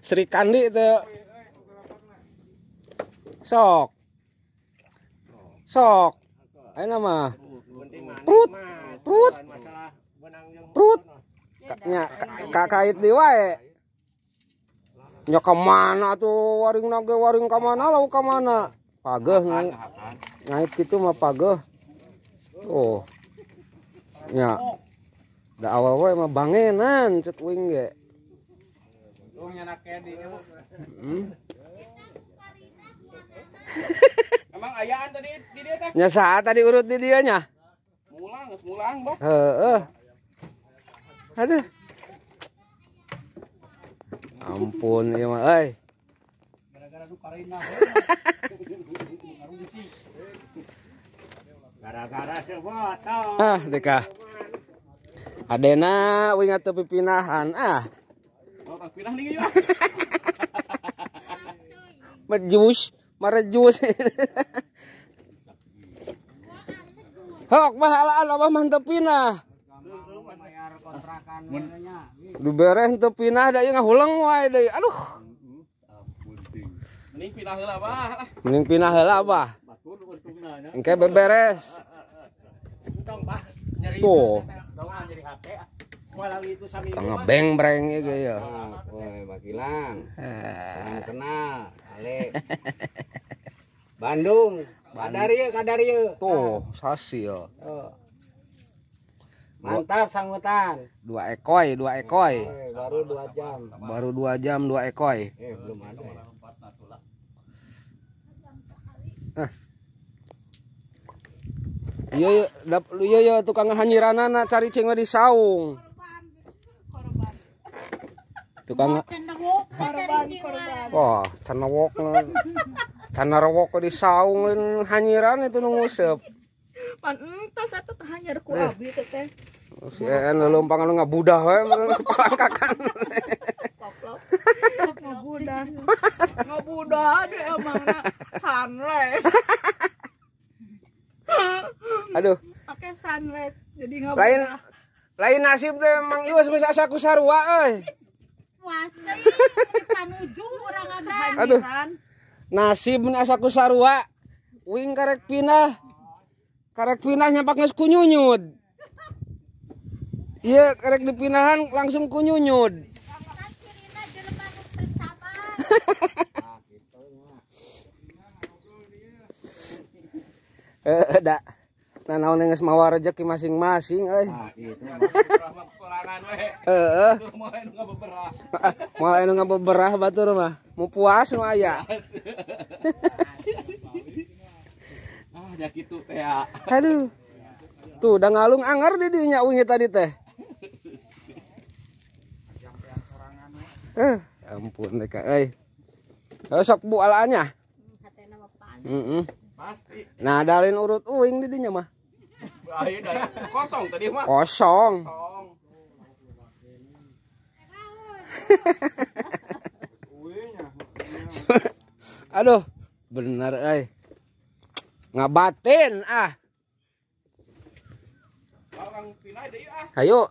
Sri Kandi teh. Sok. Sok. Ayeuna mah. Prut. Prut. Prut. Nya kakait di wae. Nya ka mana tuh waring nage waring ka mana lauk ka mana. Pageuh ngait kitu mah pageuh. Oh. Nya. Da awewe mah bangenan cek uing ge. Emang ayaan tadi di dia teh? Nya saat tadi urut di dia nya. Mulang, geus mulang, Bah. Heeh. Aduh. Ampun ieu mah euy. Gara-gara du karina. Gara-gara sebotol. Ah, deka. Adena uing atuh pipinahan ah. Orang pindah nih yuk. Mejus, marejus. Hok bah alaan abah mah teu pinah. Dibereh teu pinah da ieu ngahuleng wae deui. Aduh. Mending pindah heula bah. Mending pindah heula bah. Engke beberes. Entong bah nyeri. Tuh. Nyeri hate. Tengah beng breng ieu ge ya. Woi, Bakilang. Salam kenal, Ale. Bandung. Kadarieu, kadarieu. Tuh, sasil. Oh. Mantap sanggutan. 2 ekoi, 2 ekoi. Baru 2 jam. Baru 2 jam 2 ekoi. Belum ada. Ya. Iya, iya, iya, tukang hanyiranana cari cengwe di saung. Tukang korban, korban. Wah, cenewok. Cenewok di saung hanyiran itu nu nguseup. Pan entos atuh teh hanyar ku abi teh teh. Si en leumpang anu ngabudah we palangkakan. Koplok. Ngabudah. Ngabudah deh emangna sunlight. Aduh. Pakai sunlight jadi ngabudah. Lain lain nasib teh Mang Iwas geus asa ku sarua euy. Puas teh panuju urang ada. Aduh. Nasib mun asa ku sarua. Uing karek pindah. Karek pindah nyampak geus kunyunyud. Iya, karek dipindahan langsung kunyunyud. Da. Nah, naon geus mawa rejeki masing-masing euy. Heeh. Moal anu ngabeberah batur mah. Mu puas nu aya. Ah, nya kitu teh ya. Aduh. Tuh, udah ngalung angar di dinya wingi tadi teh. Ampun deh euy. Sok bu alaannya. Heeh. Pasti. Nah, dalin urut uing di dinya mah. Kosong tadi mah. Kosong. Aduh, bener euy. Ngabatin ah. Orang pindah deui ah. Hayu.